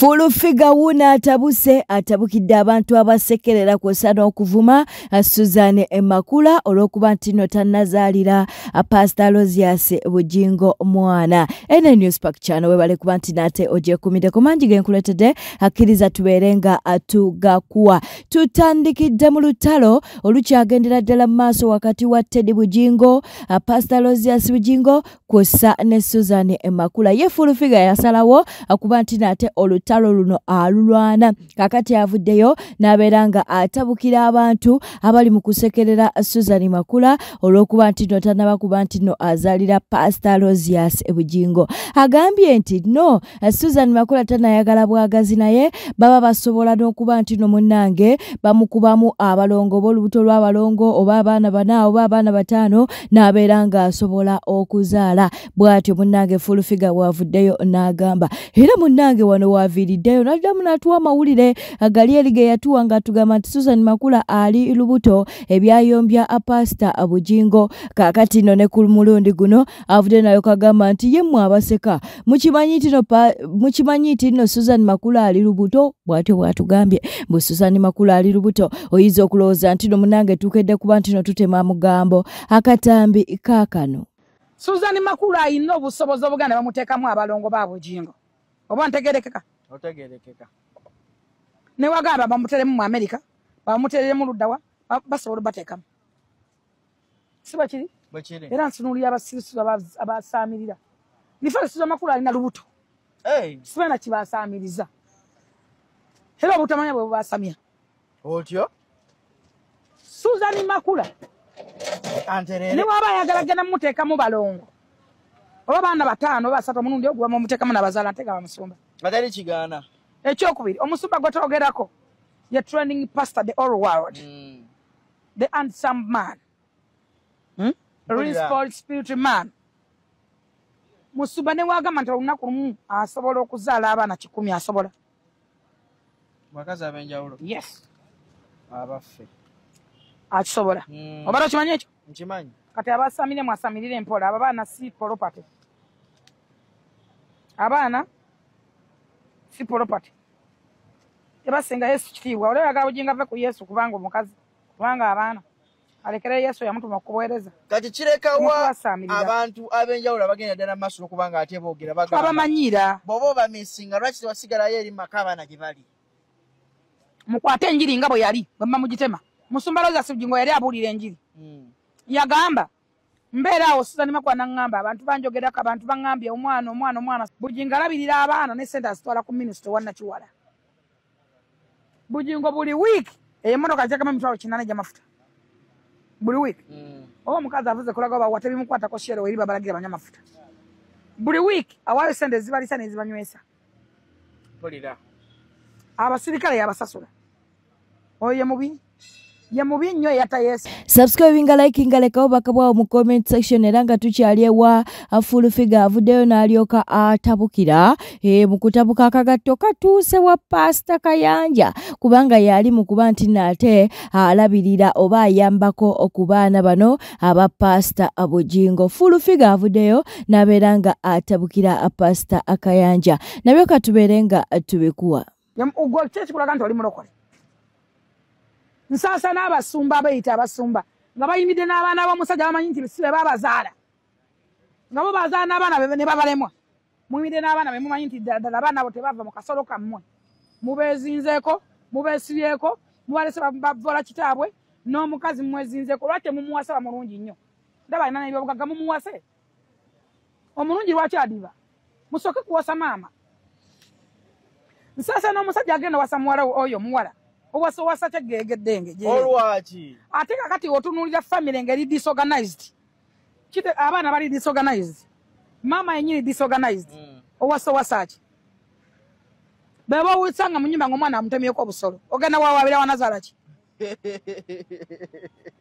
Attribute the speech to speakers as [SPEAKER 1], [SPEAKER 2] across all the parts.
[SPEAKER 1] Full Figure wuuna atabuse, atabukidde abantu abasekerera kw'ossa n'okuvuma Suzan Makula olw'okuba nti nno tannazaalira Pastor Aloysius Bugingo mwana. Ene News Park Channel webale kuba nti nate ogyekuumiddeko mangi ge nkuleetedde, akkiriza tubeere nga tugakuwa. Tutandikidde mu lutalo olukyagendera ddala mu maaso wakati wa Teddy Bugingo, Pastor Aloysius Bugingo kw'ossa ne Suzan Makula. Ye Full Figure yasalawo kuba nti nate olutalo luno alulwana. Kakati avuddeyo n'abeera nga atabukira abantu abali mu kusekerera Suzan Makula olw'okuba nti nno tannaba kuba nti nno azaalira Pastor Aloysius Bugingo. Agambye nti no, Suzan Makula tannayagala bwagazi, naye baba basobola n'okuba nti nno munnange bamukubamu abalongo oba olubuto lw'abalongo oba abaana bana oba abaana bataano n'abeera ng'asobola okuzaala. Bw'atyo munnange Full Figure bw'avuddeyo n'agamba. Era munnange wano waviiriddeyo n'addamu n'atuwa amawulire agali eri ge yatuwa ng'atugamba nti Suzan Makula ali lubuto ebyayombya Pastor Bugingo. Kaakati nno ne ku mulundi guno avudde nayo kagamba nti ye mmwe abaseka mukimanyi nti nno Suzan Makula ali lubuto. Bw'atyo bw'atugambye mbu Suzan Makula ali lubuto. Oyinza okulowooza nti nno munnange tukedde kuba nti nno tutema mugambo. Akatambi kaakano.
[SPEAKER 2] Suzan Makula alina obusobozi obuganda bamuteekamu abalongo ba Bugingo. Oba ntegerekeka?
[SPEAKER 3] Otegerekeka.
[SPEAKER 2] Ne wagamba bamuteremu mu America, bamuteremu luddawa, basobola bateekamu. Si bwe kiri?
[SPEAKER 3] Bwe kiri.
[SPEAKER 2] Era nsunuulira abasirusiru abasaamirira. Nifa Suzan Makula alina lubuto.
[SPEAKER 3] Hey.
[SPEAKER 2] Sibalina kibasaamiririza. Era obutamanya bwe bubasamya.
[SPEAKER 3] Otyo?
[SPEAKER 2] Suzan Makula
[SPEAKER 3] Anterere.
[SPEAKER 2] Ne waba ayagala genda mumuteekamu balongo. Oba baana bataano oba basatu omulundi ogwo bamuteekamu n'abazaala ate nga bamusumba.
[SPEAKER 3] Atali kigaana.
[SPEAKER 2] Ekyokubiri, omusumba gwe twogerako ye trending pastor the all world. The handsome man. Principal spirit man. Musumba ne wagamba nti olunaku lumu asobola okuzaala abaana 100 asobola.
[SPEAKER 3] Bakazi ab'enjawulo.
[SPEAKER 2] Yes.
[SPEAKER 3] Abaffe.
[SPEAKER 2] Akisobola. Oba tokimanyi ekyo?
[SPEAKER 3] Nkimanyi.
[SPEAKER 2] Kati abasamire mwasamirire mpola, abo abaana si property. Abaana si property. Tebasinga Yesu kitiibwa. Olwo oyagala Bugingo ave ku Yesu kubanga omukazi, kubanga abaana. Alekere Yesu yamutuma okubuweereza.
[SPEAKER 3] Kati kirekawa
[SPEAKER 2] Omukwasaamirira.
[SPEAKER 3] abantu ab'enjawulo abagenda ddala mu maaso n'okubanga ate boogera bagamba.
[SPEAKER 2] Abamanyiira.
[SPEAKER 3] Bw'oba obamisinga lwaki tewasigalayo eri mu maka abaana gye bali?
[SPEAKER 2] Mukwate enjiri nga bwe yali, bwe muba mugitema. Musumba Aloysius Bugingo yali abuulira enjiri. Yagamba mbeera awo Suzan Makula n'aŋŋamba abantu banjogerako, abantu baŋŋambye omwana, omwana, omwana. Bugingo alabirira abaana ne ssente azitwala ku minisitule wa Nakiwala. Bugingo buli wiiki emmotoka agiteekamu 800,000 egy'amafuta. Buli wiiki. Oba omukazi avuze kulaga oba tebimukwatako Shell eri babalagira banywa amafuta. Buli wiiki awaayo ssente ezibalisa n'ezibanywesa.
[SPEAKER 3] Mpulira.
[SPEAKER 2] Abasirikale yabasasula. Oyo ye mubi. Ye mubi nnyo eyatta Yesu.
[SPEAKER 1] Subscribinga, likinga, lekawo obubaka bwawo mu comment section. Era nga tukyali ewa Full Figure avuddeyo n'alyoka atabukira. Mu kutabuka akagatto katuuse wa Pastor Kayanja kubanga yali mu kuba nti nate alabirira oba ayambako ku baana bano aba Pastor Bugingo. Full Figure avuddeyo n'abeera nga atabukira Pastor Kayanja. Nabyo katubeere nga tubikuwa.
[SPEAKER 2] Gwe ki ekikulaga nti oli mulokole? Nsaasa n'abasumba abeeyita abasumba nga bayimiridde n'abaana b'omusajja bamanyi nti si be babazaala, nga bo bazaala n'abaana be ne babalemwa. Muyimiridde n'abaana be mumanyi nti ddala ddala abaana abo tebava mu kasolo kammwe. Mubeezinzeeko, mubeesibyeko, mubalese bavola kitaabwe n'omukazi mumwezinzeeko. Lwaki temumuwasa mulungi nnyo? Ndaba alina n'ebyobugagga, mumuwase. Omulungi lwaki adiba? Musooke kuwasa maama. Nsaasa n'omusajja agenda wasa muwala oyo muwala. Owasa owasa kyegeegeddenge gye.
[SPEAKER 3] Olwaki?
[SPEAKER 2] Ate kakati otunuulira family ng'eri disorganized. Kite abaana bali disorganized. Maama yennyini disorganized. Owasa owasa ki? Bw'oba owusanga mu nnyumba ng'omwana amutemyeko obusolo, ogenda wawaabira wanazaala ki?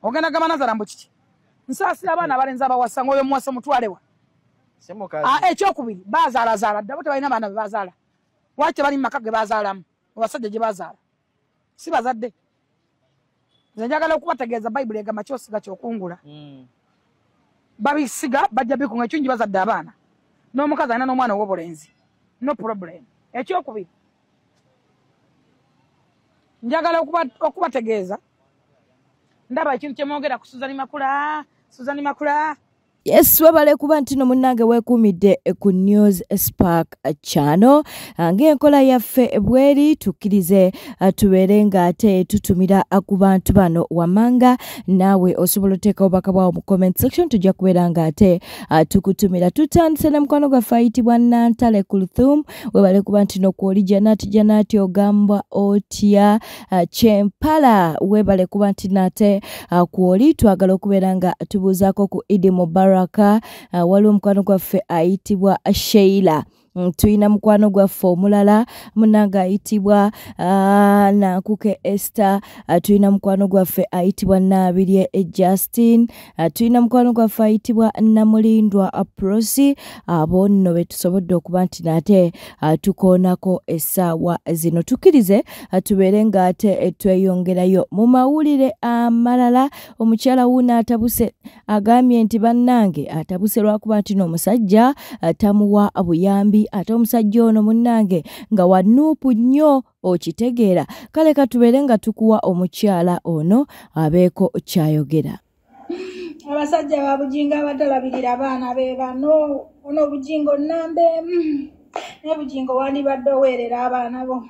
[SPEAKER 2] Ogenda gamba nazaala mbu kiki? Nsaasira abaana abalenzi abawasa ng'oyo omuwasa omutwale wa?
[SPEAKER 3] Si mukazi.
[SPEAKER 2] Ekyokubiri, baazaalazaala dda, bo tebalina baana be bazaala. Lwaki tebali mu maka ge bazaalamu? Mu basajja gye bazaala. Si bazadde. Nze njagala okubategeeza Bayibuli egamba ky'osiga ky'okungula. Babisiga bajja bikunga ekyungi bazadde abaana. N'omukazi alina n'omwana ow'obulenzi. No problem. Ekyokubiri, Njagala okubategeeza ndaba ekintu kyemwogera ku Suzan Makula, Suzan Makula.
[SPEAKER 1] Yes, webale kuba nti no munnange weekuumidde ku News Spark Channel. Ng'enkola yaffe bweri, tukkirize tubeere ng'ate tutumira ku bantu bano wammanga. Naawe osobola oteeka obubaka bwawo mu comment section, tujja kubeera ng'ate tukutumira. Tutandise ne mukwano gwaffe ayitibwa Nantale Kulthum. Webale kuba nti no kwoli Janati Janati, ogamba otya? Kyempala, webale kuba nti nate kwoli. Twagala okubeera nga tubuuzaako ku Idi Mubaraka. Waliwo mukwano gwaffe ayitibwa Sheila. Tulina mukwano gwaffe omulala munange ayitibwa Nankuke Esther. Tulina mukwano gwaffe ayitibwa Nabirye Justin. Tulina mukwano gwaffe ayitibwa Namulindwa Prosi. Abo nno be tusobodde okuba nti nate tukoonako essaawa zino. Tukkirize tubeere ng'ate tweyongerayo mu mawulire amalala. Omukyala wuuno atabuse, agambye nti bannange atabuse lwakuba nti n'omusajja tamuwa buyambi, ate omusajja ono munnange nga wa Nuupu nnyo, okitegeera. Kale katubeere nga tukuwa omukyala ono abeeko kyayogera.
[SPEAKER 4] Abasajja ba Bujingo abatalabirira abaana be bano. Ono Bujingo nnamba emu, ne Bujingo wandibadde oweerera abaana bo.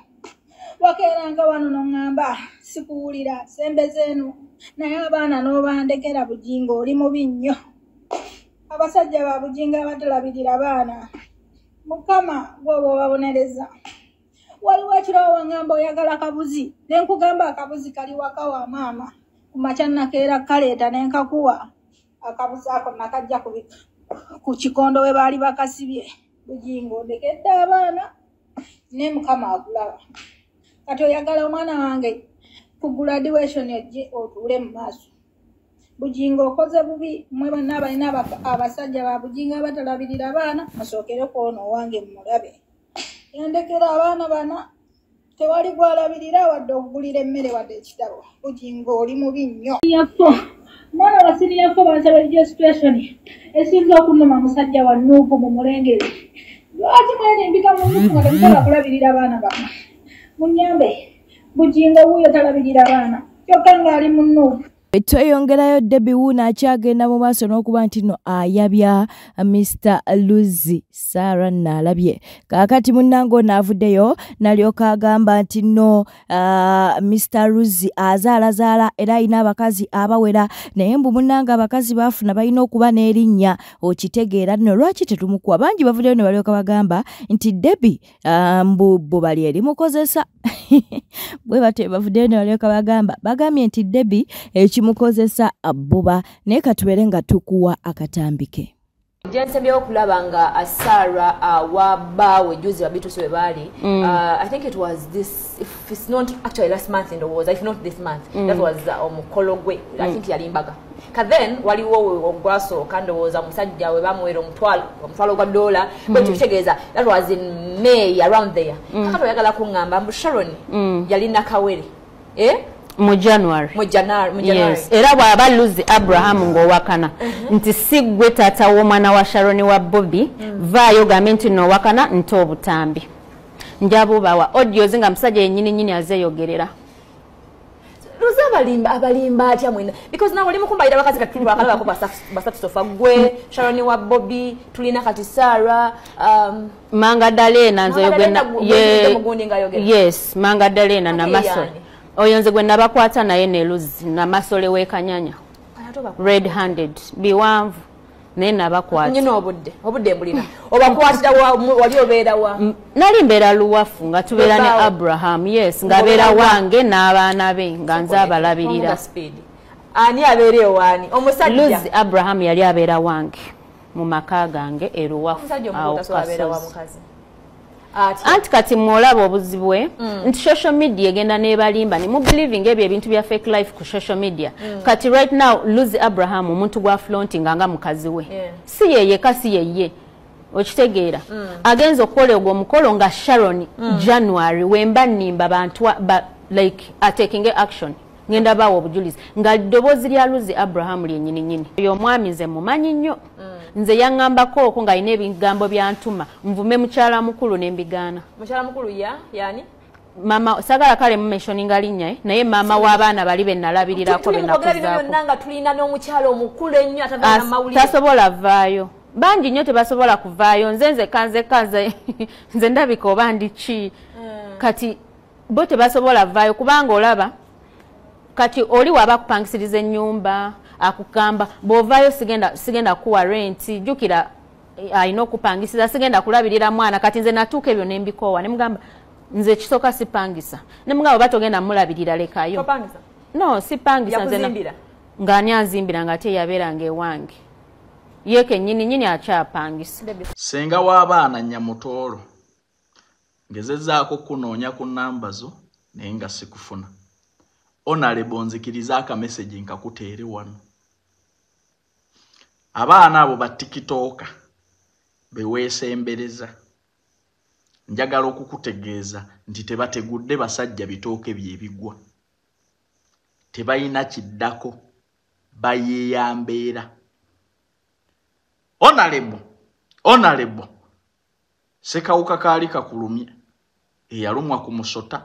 [SPEAKER 4] Wakeeranga wano n'oŋŋamba sikuwulira, sembeza eno, naye abaana n'obandekera. Bujingo oli mubi nnyo. Abasajja ba Bujingo abatalabirira abaana, Mukama gw'oba obabonereza. Waliwo ekiro waŋŋamba oyagala kabuzi, ne nkugamba akabuzi kali waka wa maama. Ku makya nakeera kaleeta ne nkakuwa. Akabuzi ako nakajja ku kikondo we baali bakasibye. Bujingo ndekedde abaana, ne Mukama akulaba. Kati oyagala omwana wange ku graduation ojje otuule mu maaso. Bujingo okoze bubi. Mmwe bonna abalina abasajja ba Bujingo abatalabirira abaana, musookere ku ono owange mumulabe. Yandekera abaana bana, tewali gwalabirira wadde okugulira emmere wadde ekitabo. Bujingo oli mubi nnyo. Mwana wa senior four bansaba registration esinza okunnuma musajja wa Nuupu mu mulengere. Lwaki mwerimbika mu Nuupu nga temusobola kulabirira abaana bammwe? Munyambe, Bujingo wuuyo talabirira abaana kyokka ng'ali mu Nuupu.
[SPEAKER 1] Tweyongerayo, Debbie wuuno akyagenda mu maaso n'okuba nti no ayabya Mr Luzzi Sarah naalabye. Kaakati munnange ono avuddeyo n'alyoka agamba nti no Mr Luzzi azaalazaala era alina abakazi abawera, naye mbu munnange abakazi baafuna balina okuba n'erinnya, okitegeera. Nno lwaki tetumukuwa? Bangi bavuddeyo ne balyoka bagamba nti Debbie mbu bo bali erimukozesa. Bwe batyo bavuddeyo ne balyoka bagamba, bagambye nti Debbie ekimukozesa abbuba. Naye katubeere nga tukuwa akatambike.
[SPEAKER 5] Gyensembyewo okulaba nga Sarah wa bbaawe juzi babitusi we baali, I think it was this, if it's not actually last month, ndowooza if not this month, that was omukolo gwe, I think yali mbaga. Ka then waliwo ogwasooka, ndowooza omusajja we bamuwera omutwalo gwa dola, bwekyo kitegeeza that was in May, around there. Kakati oyagala kuŋŋamba mbu Sharon yali nakawere, eh?
[SPEAKER 6] Mu January.
[SPEAKER 5] Mu January, mu January.
[SPEAKER 6] Yes. Era bw'aba Luzzi Abraham ng'owakana nti si ggwe taata w'omwana wa Sharon wa Bobby, vaayo gambe nti noowakana nti obutambi njabubawa audios nga musajja yennyini nnyini azeeyogerera.
[SPEAKER 5] Luzi abalimba, abalimba atya mwena? Because nawe oli mukumbayira abakazi, kati twakalabako basatu so far, gwe Sharon wa Bobby, tulina kati Sarah,
[SPEAKER 6] Mangadalena nze
[SPEAKER 5] Mangadalena mugundi ng'ayogera.
[SPEAKER 6] Yes, Mangadalena
[SPEAKER 5] Ate
[SPEAKER 6] Namasole.
[SPEAKER 5] yaani?
[SPEAKER 6] Oyo nze gwe nabakwata naye ne Luzzi Namasole w'Ekanyanya.
[SPEAKER 5] Ate obakwata.
[SPEAKER 6] Red handed, biwanvu, naye nabakwata.
[SPEAKER 5] Nyina obudde mbulina. Obakwatira wali obeera wa?
[SPEAKER 6] Nali mbeera Luwafu nga tubeera ne
[SPEAKER 5] Webaawo.
[SPEAKER 6] Abraham, yes, ng'abeera
[SPEAKER 5] Ng'obeera wa?
[SPEAKER 6] wange n'abaana be nga nze abalabirira.
[SPEAKER 5] Omuga speed. Ani abeera ewaani? Omusajja.
[SPEAKER 6] Luzzi Abraham yali abeera wange mu maka gange e Luwafu.
[SPEAKER 5] Omusajja
[SPEAKER 6] awo
[SPEAKER 5] omukulu tasobola abeera wa
[SPEAKER 6] Kasozi.
[SPEAKER 5] mukazi. Atya?
[SPEAKER 6] Anti kati mwolaba obuzibu bwe nti social media egenda n'ebalimba ne mubelieving ebyo ebintu bya fake life ku social media. Kati right now Luzzi Abraham omuntu gwa flaunting nga mukazi we si yeyeka, si yeye, okitegeera? Agenza okukola ogwo omukolo nga Sharon January wemba nnimba bantu like ataking action, ngenda bawa obujulizi nga ddoboozi lya Luzzi Abraham lyennyini nnyini. Oyo omwami nze mumanyi nnyo. Nze yaŋŋambako okwo ng'alina ebigambo byantuma nvume mukyala mukulu ne mbigaana.
[SPEAKER 5] Mukyala mukulu ya yani?
[SPEAKER 6] Mama sagala kale mentioninga linnya naye mama w'abaana bali be nalabirirako be nakuzaako
[SPEAKER 5] tulina n'omukyalo omukulu ennyo atava mawulire
[SPEAKER 6] tasobola vaayo bangi nnyo tebasobola kuvaayo nze kanze nze ndabika oba ndi ki kati bo tebasobola vaayo kubanga olaba kati oli waba kupangisiriza ennyumba akugamba bw'ovaayo sigenda kuwa renti jjukira alina okupangisiza sigenda kulabirira mwana kati nze natuuka ebyo ne mbikoowa ne mugamba nze kisooka sipangisa ne mugamba oba togenda mulabirira lekayo no sipangisa nze ng'ani anzimbira ng'ate yabeeranga ewange ye kennyini nnyini akyapangisa.
[SPEAKER 7] Ssenga w'abaana Nyamutoolo ngezezzaako kunoonya ku nnamba zo naye nga sikufuna. Honorable nzikiriza akameseji nkakuteere wano. Abaana abo ba tikitooka be weesembereza njagala okukutegeeza nti tebategudde basajja bitooke byebigwa, tebalina kiddako, bayeeyambeera. Honorable Ssekawuka kaali kakulumye eyalumwa ku musota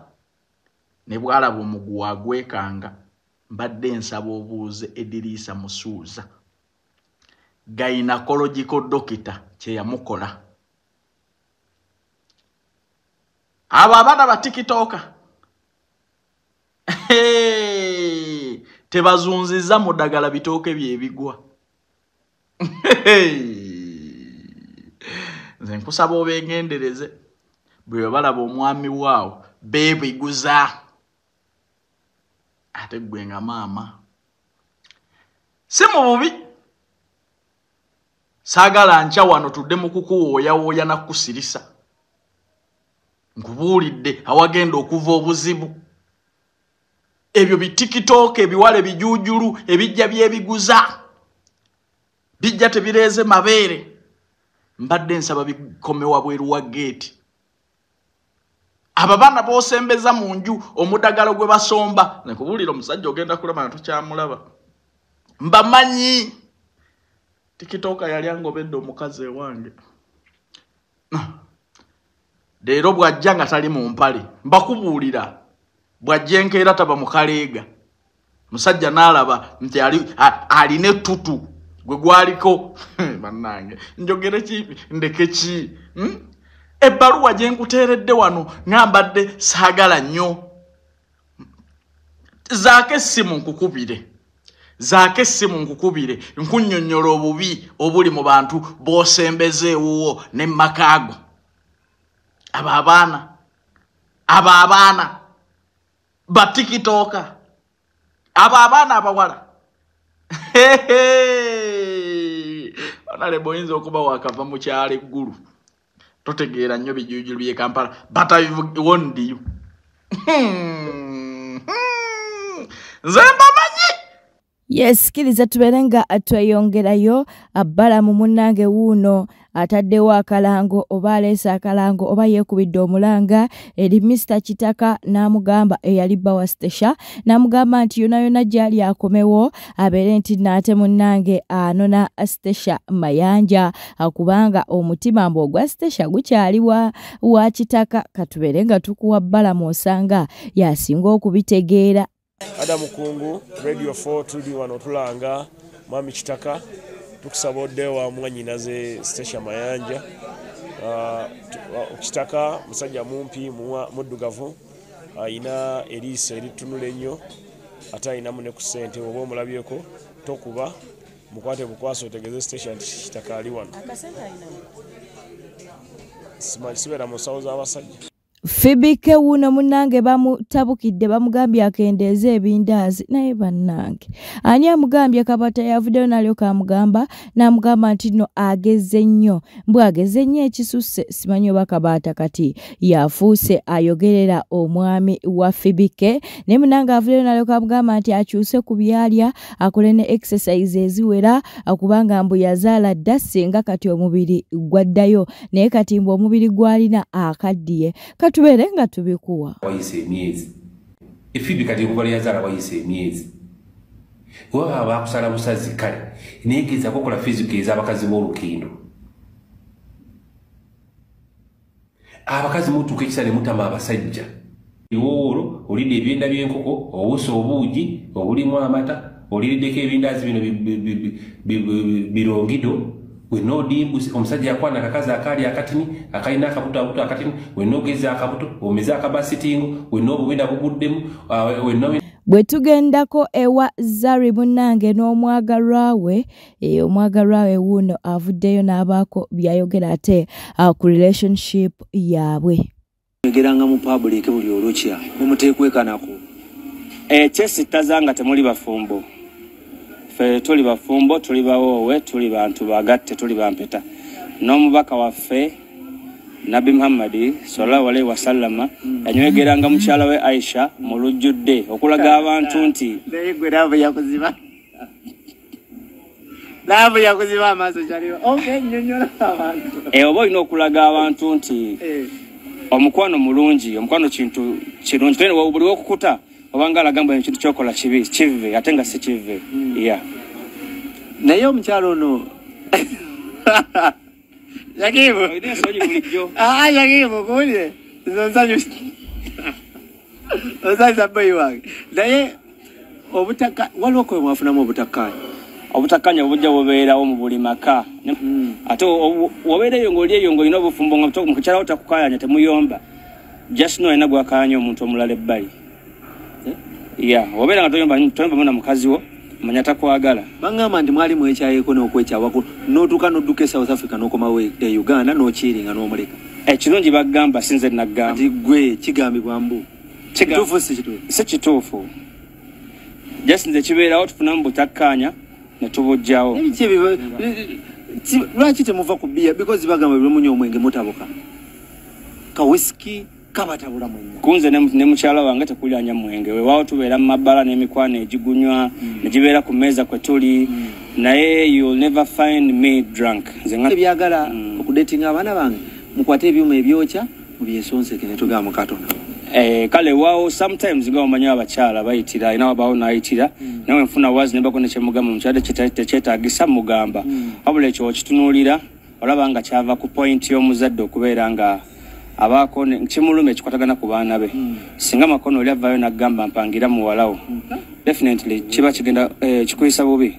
[SPEAKER 7] ne bw'alaba omuguwa agwekanga. Mbadde nsaba obuuze Ediriisa Musuuza gynecological doctor kye yamukola. Abo abaana ba tikitooka tebazunziza mu ddagala bitooke byebigwa. Nze nkusaba obeegendereze bwe balaba omwami waawo beebiguza ate ggwe nga maama si mu bubi. Saagala nkya wano tudde mu kukuwooyawooya na kukusirisa. Nkubuulidde awagenda okuva obuzibu. Ebyo bitikitooka ebiwala ebijuujulu ebijja byebiguza bijja tebireeze mabeere. Mbadde nsaba bikomewa bweru wa geeti. Abo abaana b'osembeza mu nju omudagalo gwe basomba, nkubuulira omusajja ogenda kulaba nga tokyamulaba. Mbamanyi tikitooka yali angobedde omukazi ewange. Leero bw'ajja nga tali mu mpale, mbakubuulira bw'ajja enkeera taba mu kaleega. Musajja n'alaba nti alina ettutu gwe gwaliko. Bannange njogere ki ndeke ki? Ebbaluwa gye nkuteeredde wano ngambadde saagala nnyo. Zaako essimu nkukubire, zaako essimu nkukubire nkunnyonnyola obubi obuli mu bantu b'osembeza ewuwo ne mu Abo abaana batikitooka, abo abaana abawala. Honorable oyinza okuba wakava mu kyalo eggulu totegeera nnyo bijuujulu by'e Kampala, but I've warned you. Nze mbamanyi.
[SPEAKER 1] Yes, kkiriza tubeere nga tweyongerayo. Balamu munnange wuuno ataddewo akalango oba aleese akalango oba yeekubidde omulanga eri Mr. Kitaka n'amugamba eyali bba wa Stecia n'amugamba nti yonna yonna gy'ali akomewo abeere nti naate munnange anona Stecia Mayanja kubanga omutima mbu ogwa Stecia gukyali wa Kitaka. Katubeere nga tukuwa Balamu osanga yasinga okubitegeera.
[SPEAKER 8] Adam Kungu, Radio 4 tuli wano tulanga Mwami Kitaka tukusaba oddewa mwannyinaze Stecia Mayanja. Kitaka musajja mumpi muddugavu, ayina eriiso eritunula ennyo ate ayinamu ne ku ssente. Oba omulabyeko tokuba, mukwate bukwasi otegeeze Stecia nti Kitaka ali wano. Sibeera mu nsawo z'abasajja.
[SPEAKER 1] Fibike wuno munnange bamutabukidde bamugambye akendeeze ebindaazi naye bannange ani amugambye Kabata yavuddeyo n'alyoka amugamba n'amugamba nti nno ageze nnyo mbw ageze nnyo ekisusse. Simanyi oba Kabata kati yafuuse ayogerera omwami wa Fibike naye munnange avuddeyo n'alyoka amugamba nti akyuse ku byalya akole ne exercise eziwera kubanga mbu yazaala dda singa kati omubiri gwaddayo naye kati mbu omubiri gwalina akaddiye. Tubeere nga tubikuwa.
[SPEAKER 9] Wayise emyezi Efibi kati okuva lwe yazaala wayise emyezi oba bakusala busazi kale naye gezaako okola fiziko ez'abakazi b'olukindo. Abakazi mutuuka ekisa ne mutama abasajja. Ebiwoowolo, olidde ebyenda by'enkoko, owusa obuugi obulimu amata, oliriddeko ebindaazi bino birongido, wenna odimbuse. Omusajja yakwana akakazi akaali akatini akalina akabuto abuto akatini, wenna ogeza akabuto omeze akabasitingo, wenna obuwenda buguddemu wenna.
[SPEAKER 1] Bwe tugendako ewa Zari munnange n'omwagalwa we, omwagalwa we wuuno avuddeyo n'abaako byayogera ate ku relationship yaabwe.
[SPEAKER 10] Yogeranga mu public buli olukya mumuteekwekanako.
[SPEAKER 11] Ekyesittaza nga temuli bafumbo. Ffe tuli bafumbo, tuli bawoowe, tuli bantu bagatte, tuli bampeta. N'omubaka waffe Nabbi Muhammadi sallallahu alaihi wasallama yanywegeranga mukyala we Aisha mu lujjudde okulaga abantu nti
[SPEAKER 12] naye gwe laavu yakuziba, laavu yakuziba amaaso kyaliwo. Okay, nnyonnyola abantu.
[SPEAKER 11] Oba olina okulaga abantu nti omukwano mulungi, omukwano kintu kirungi. Tene buli wokukuta obanga alagamba ekintu kyokola kibi, kive ate nga si kive. Yeah.
[SPEAKER 10] Naye omukyala ono
[SPEAKER 12] Yakibu. Yakibu kuwulire. Nsanyusa. Nsanyusa boyi wange. Naye obutaka waliwo kwe mwafunamu obutakkaanya.
[SPEAKER 11] Obutakkaanya bujja bubeerawo mu buli maka. Ate wobeera eyo ng'oli eyo ng'olina obufumbo nga mukyala wo takukaayanya temuyomba. Just know alina gwakaayanya omuntu omulala ebbali. Yeah, wobeera nga toyombamu na mukazi wo, manya takwagala.
[SPEAKER 10] Bangamba nti mwali mwekyayeko n'okwekyawako n'otuuka n'odduka e South Africa n'okomawo e Uganda n'okiringa n'omuleka.
[SPEAKER 11] Ekirungi bagamba sinze nagamba.
[SPEAKER 10] Ati gwe kigambibwa mbu. Kituufu si kituufu?
[SPEAKER 11] Si kituufu. Just nze kibeerawo tufunamu butakkaanya ne tubuggyawo.
[SPEAKER 10] Lwaki temuva ku bbiya? Because bagamba buli munywa omwenge mutabuka. Ka whisky kabatabula mwenna.
[SPEAKER 11] Kunze ne mukyala wange tekulyanya mwenge. Weewaawo tubeera mu mabbala n'emikwano egigunywa ne gibeera ku mmeeza kwe tuli, naye you'll never find me drunk. Nze nga
[SPEAKER 10] ebyagala okudetinga abaana bange mukwate ebyuma ebyokya mubyesonseke ne tugamba katono.
[SPEAKER 11] Kale waawo sometimes nga omanyi abakyala bayitira, alina wabaawo n'ayitira, nawe nfuna wazi ne mbako ne kyemugamba omukyala tekyetaagisa mugamba. Wabula ekyo okitunuulira olaba nga kyava ku point y'omuzadde okubeera nga abaako kimuluma ekikwatagana ku baana be. Singa makono oli avaayo n'agamba mpangira muwalawo, definitely kiba kigenda kikuyisa bubi.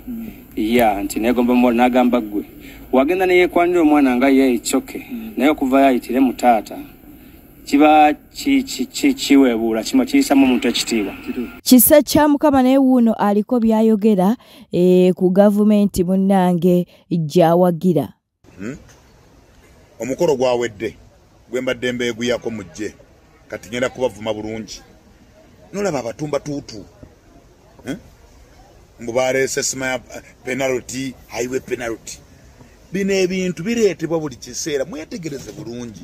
[SPEAKER 11] Yeah, nti neegomba muwala n'agamba ggwe wagenda ne yeekwanira omwana nga ye it's okay, naye okuvayo ayitire mu taata kiba kiweebuula kima kiyisamu omuntu ekitiibwa.
[SPEAKER 1] Kisa kya Mukama naye wuuno aliko byayogera ku gavumenti munnange gy'awagira.
[SPEAKER 13] Omukolo gwawedde gwe mbadde mbeeguyako mujje, kati ngenda kubavuma bulungi. Nolaba abatumba tuutu mbu baleese sima penalty, highway penalty. Bino ebintu bireetebwa buli kiseera, mwetegereze bulungi.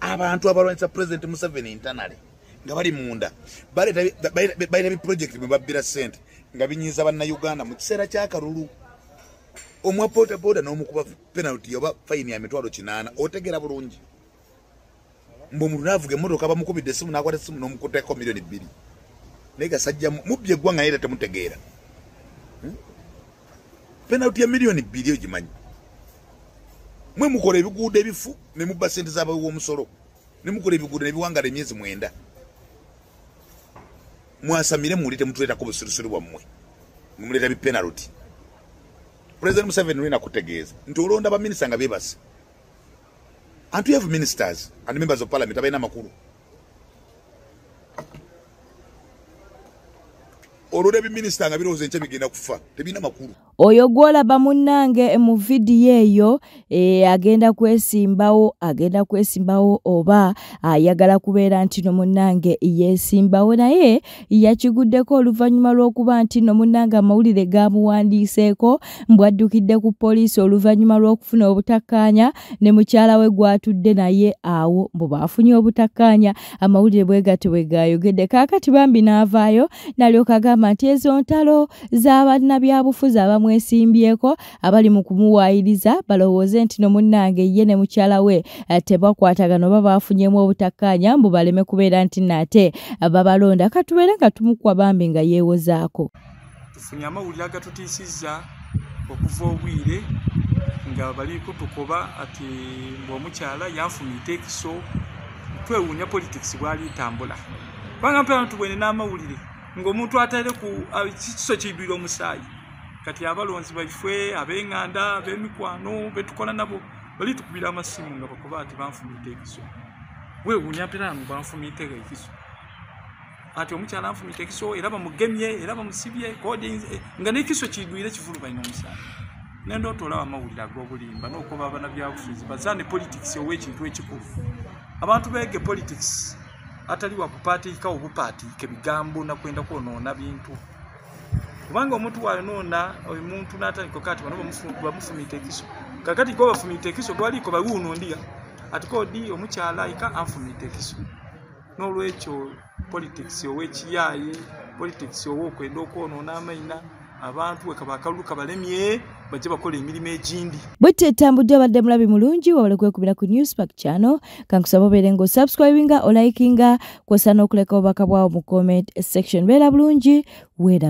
[SPEAKER 13] Abantu abalwanyisa President Museveni internally nga bali munda baleta biproject bwe babbira ssente nga binyiiza bannayuganda mu kiseera ky'akalulu. Omwa bodaboda n'omukuba penalty oba fine ya 800,000, otegeera bulungi. Mbu omuntu n'avuga emmotoka bamukubidde essimu n'akwata essimu n'omukuttako 2 million. Naye gasajja mubbye eggwanga naye era temutegeera. Penalty ya 2 million ogimanyi. Mwe mukola ebiguudo ebifu ne mubba ssente z'abawi b'omusolo, ne mukola ebiguudo ne biwangala emyezi 9. Mwasamire muli temutuleetako busirusiru bwammwe, mumuleeta bi penalty. President Museveni lwena kutegeeza nti olonda baminisita nga beebase. And we have ministers and members of parliament abalina amakulu. Olwo biminisita nga birowooza enkya bigenda kufa, tebirina makulu.
[SPEAKER 1] Oyo gw'olaba munnange mu vidiyo eyo agenda kwesimbawo oba ayagala kubeera nti no munnange yeesimbawo, naye yakiguddeko oluvannyuma lw'okuba nti no munnange amawulire gamuwandiiseeko mbu addukidde ku poliisi oluvannyuma lw'okufuna obutakkaanya ne mukyala we gw'atudde naye awo mbu baafunye obutakkaanya. Amawulire bwe gatyo bwe gaayogedde. Kaakati bambi n'avaayo n'alyoka agamba nti ezo ntalo z'abannabyabufuzi abamu esimbyeko abali mu kumuwaayiriza balowooze nti no munnange ye ne mukyala we tebakwatagana oba baafunyemu obutakkaanya mbu baleme kubeera nti nate babalonda. Katubeere nga tumukuwa bambi nga yeewozaako.
[SPEAKER 14] Tufunye amawulire agatutiisizza okuva obwire nga bali kutukoba ati mbu omukyala yanfumiita ekiso. Twewuunya politics bwali etambula. Kubanga mpeera tubwene n'amawulire ng'omuntu ataire ku kiso kiyidwire omusaayi. Kati abalonzi baife, ab'enganda, ab'emikwano betukola nabo bali tukubira amasimu nga bakuba ati banfumita ekiso. Weewuunya mpeera banfumita ekiso, ati omukyala anfumita ekiso era bamugemye era bamusibye kodi nga n'ekiso kiyidwire kivulubaine omusaayi. Nendoota olaba amawulire ag'obulimba n'okuba abanabyabufuzi bazaane politics ow'ekintu ekikulu. Abantu beege politics atali wakupaatiika obupaatiika ebigambo nakwenda kwonoona bintu. Kubanga omuntu wayonoona omuntu n'atandika kati bano bamufumita ekiso. Kakati ko bafumita ekiso gwaliko bawuno ndiya ati kodi omukyala ika anfumita ekiso. N'olwekyo politics ow'ekiyaaye, politics ow'okwenda okwonoona amaina, abantu wekabakalulu kabalemye bajje bakola emirimu egindi.
[SPEAKER 1] Bwete etambudde abadde mulabi mulungi wabale kwekubira ku Newspark channel. Kankusaba obeere ng'osubscribinga, olikinga, kw'ossa n'okuleka obubaka bwawo mu comment section. Beera bulungi, weera.